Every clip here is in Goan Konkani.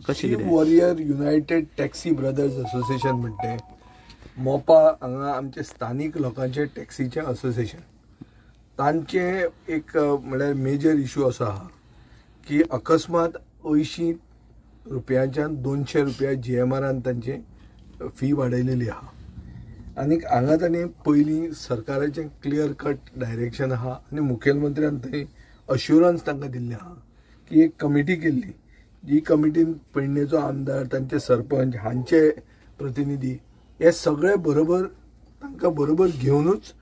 कशें कितें? Warrior United Taxi Brothers Association म्हणटे Mopa हांगा आमचे स्थानीक लोकांचे टॅक्सीचें असोसिएशन, तांचे एक म्हणल्यार मेजर इशू असो आहा की अकस्मात 80 रुपयांच्यान 200 रुपया GMRान तांचे फी वाडयलेली आहा. आनीक हांगा तांणी पयलीं सरकाराचें क्लियर कट डायरेक्शन आहा आनी मुखेलमंत्र्यान थंय अश्युरन्स तांकां दिल्लें आहा की एक कमिटी केल्ली, जी कमिटीन पेडणेचो आमदार, तांचे सरपंच, हांचे प्रतिनिधी हे सगळे बरोबर तांकां बरोबर घेवनूच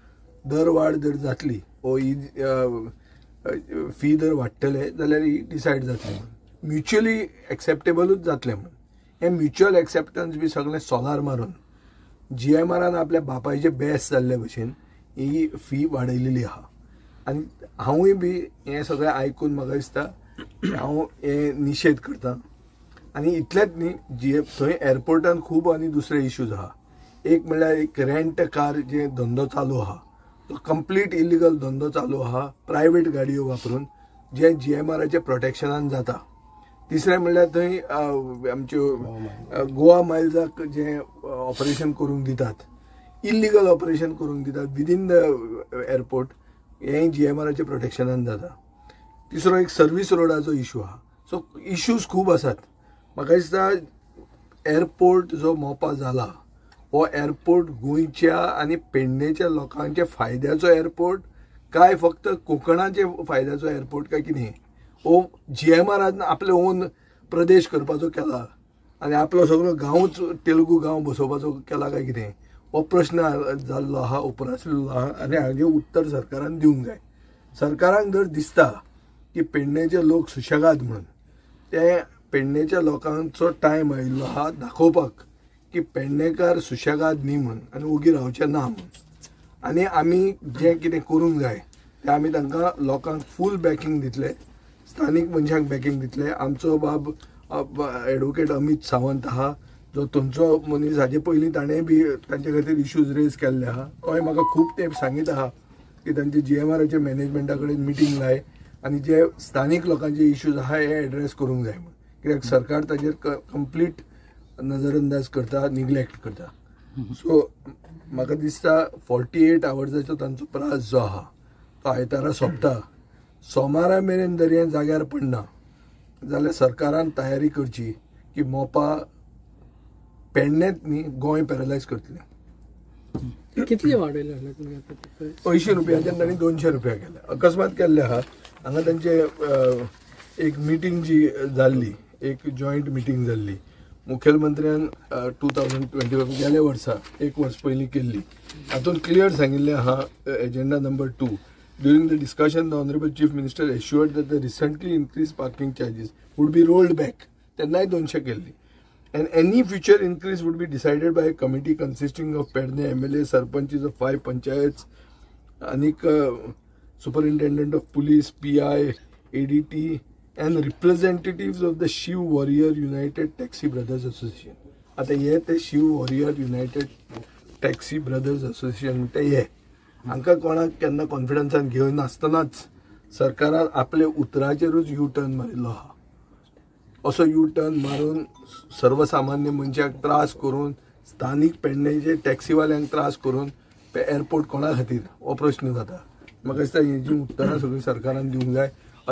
दर वाड जर जातली वो ही फी जर वाडटले जाल्यार ही डिसायड जातली म्हणून, म्युच्युअली एक्सेप्टेबलूच जातलें म्हणून. हें म्युच्युअल एक्सेप्टन्स बी सगळें सोलार मारून GMRान आपल्या बापायचे बेस जाल्ले भशेन ही फी वाडयलेली आहा. आनी हांवूय बी हें सगळें आयकून म्हाका दिसता हांव हें निशेध करता. आनी इतलेंच न्ही, थंय एअरपोर्टान खूब आनी दुसरे इश्यूज आहा. एक म्हणल्यार एक रेंट कार जे धंदो चालू आहा तो कंप्लीट इलिगल धंदो चालू आहा, प्रायवेट गाडयो वापरून, जे GMRाच्या प्रोटेक्शनान जाता. तिसरें म्हणल्यार थंय आमच्यो गोवा मायल्साक जे ऑपरेशन करूंक दितात, इलिगल ऑपरेशन करूंक दितात विदीन the airport, हें GMRाच्या प्रोटेक्शनान जाता. तिसरो एक सर्वीस रोडाचो इशू आहा. सो इश्यूज खूब आसात. म्हाका दिसता एअरपोर्ट जो मोपा जाला हो एअरपोर्ट गोंयच्या आनी पेडणेच्या लोकांच्या फायद्याचो एअरपोर्ट काय फक्त कोंकणाचे फायद्याचो एअरपोर्ट काय कितें, हो GMRान आपले ओन प्रदेश करपाचो केला आनी आपलो सगळो गांवूच तेलुगू गांव बसोवपाचो केला काय कितें, हो प्रश्न जाल्लो आहा, उप्रासलेलो आहा आनी हाजें उत्तर सरकारान दिवंक जाय. सरकारान जर दिसता की पेडणेचे लोक सुशेगाद म्हणून, ते पेडणेच्या लोकांचो टायम आयिल्लो आहा दाखोवपाक की पेडणेकार सुशेगाद न्ही म्हूण आनी ओगी रावचे ना म्हूण, आनी आमी जें कितें करूंक जाय तें आमी तांकां लोकांक फूल बॅकींग दितले, स्थानीक मनशांक बॅकींग दितले. आमचो बाब एडवोकेट अमीत सावंत आहा जो थंयचो मनीस, हाजे पयलीं ताणें बी तांचे खातीर इश्यूज रेज केल्ले आहा. तोय म्हाका खूब तेंप सांगीत आहा की तांचे GMRाच्या मॅनेजमेंटा कडेन मिटींग लाय आनी जे स्थानीक लोकांचे इश्यूज आहा हे एड्रेस करूंक जाय म्हूण, कित्याक सरकार ताजेर कंप्लीट नजरअंदाज करता, निग्लेक्ट करता. सो म्हाका दिसता 48 आवर्साचो तांचो प्रास जो आहा तो आयतारा सोंपता, सोमारा मेरेन जर हें जाग्यार पडना जाल्यार सरकारान तयारी करची की मोपा पेडणेंत न्ही गोंय पॅरलायज करतलें. कितले वाडयले? 80 रुपयाच्यान तांणी 200 रुपया केले, अकस्मात केल्ले आहा. हांगा तांचे एक मिटींग जी जाल्ली, एक जॉयंट मिटींग जाल्ली मुखेलमंत्र्यान 2025 गेल्या वर्सा, एक वर्स पयलीं केल्ली, हातूंत क्लियर सांगिल्लें आहा agenda number 2. During the discussion the honourable chief minister assured that the recently increase parking charges would be rolled back, तेन्नाय 200 केल्ली, and any future increase would be decided by a committee consisting of Pedne MLA, sarpanches of 5 panchayats, आनीक superintendent of police, PI, ADT and representatives of the Shiv Warrior United Taxi Brothers Association. आतां हे ते Shiv Warrior United Taxi Brothers Association म्हणटा हे हांकां कोणाक केन्ना कॉन्फिडन्सान घेवनासतनाच सरकारान आपले उतराचेरूच यू टर्न मारिल्लो आहा. असो यू टर्न मारून सर्वसामान्य मनशाक त्रास करून, स्थानीक पेडणेचे टॅक्सीवाल्यांक त्रास करून एअरपोर्ट कोणा खातीर हो प्रश्न जाता. म्हाका दिसता हेजी उत्तरां सगळीं सरकारान दिवंक जाय.